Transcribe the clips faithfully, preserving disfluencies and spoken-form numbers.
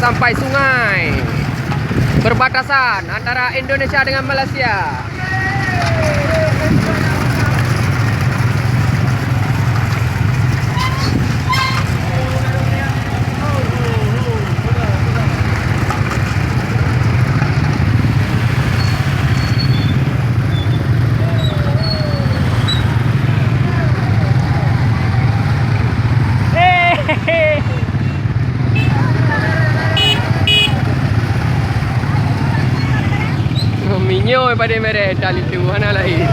Sampai sungai perbatasan antara Indonesia dengan Malaysia. Meunyoe padé mereh tali tu hana laén.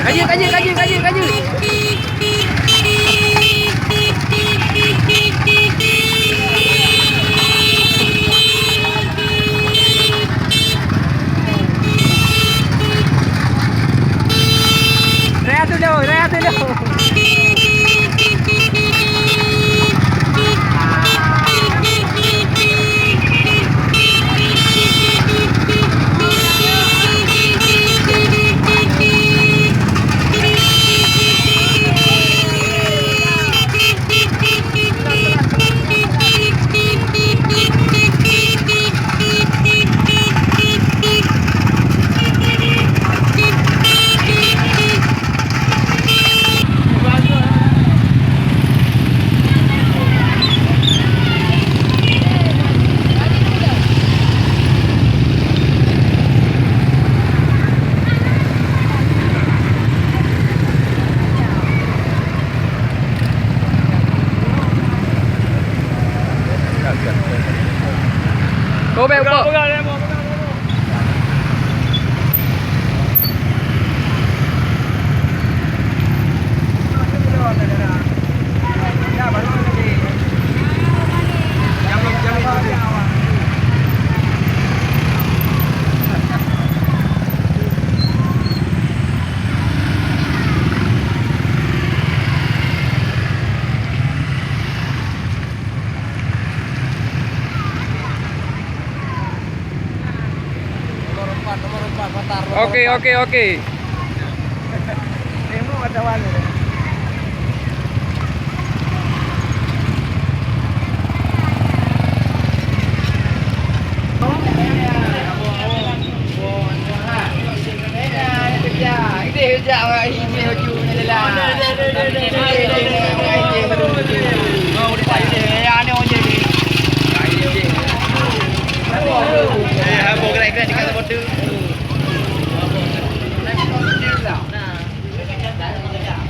Kajut, kajut, kajut, kajut, kajut. Raya tu jauh, raya tu jauh. Kau baik apa? Oke, oke, oke.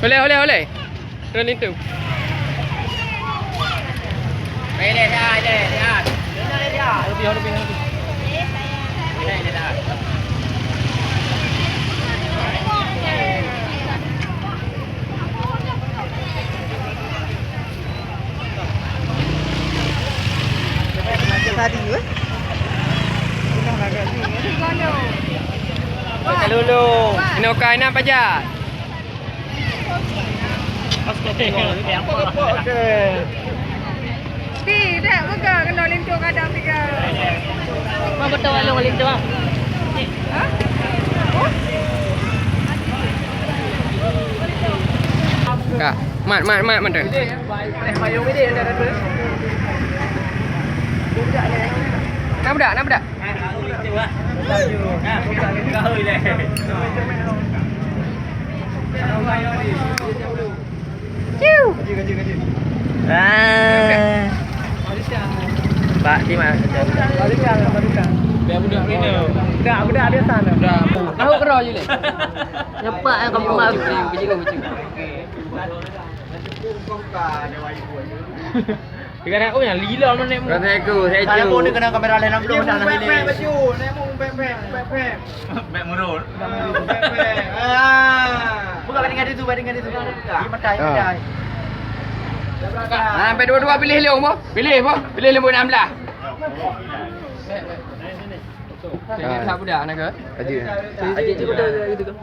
Oleh, oleh, oleh. Turun itu. Tadi, eh? Lulu. Inoe ka inan pajan. Pi, dak buka kena linto kadang tiga. Mau betul lalu linto ah. Ha? Oh? Ka. Mat, mat, mat, mat. Nak bedak, nak bedak. Ciu. Ah. Pak Tima. Biar budak ni. Budak, budak biasa tu. Tahu kerja je leh. Nyepak yang kamu mau. Tiga dah, oh, yang lila mana ni? Assalamualaikum, saya Kalau pun ni kena kamera lain enam puluh dah nak pilih. Bek murut. Buka banding ada tu, banding ada tu. Di mata, di mata. Ah, sampai dua-dua pilih lé, boh. Pilih, boh. Pilih lé enam belas. Ah. Tak budak nak ke? Aje. Aje tu betul gitu ke?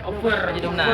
Over. Aje tu menang.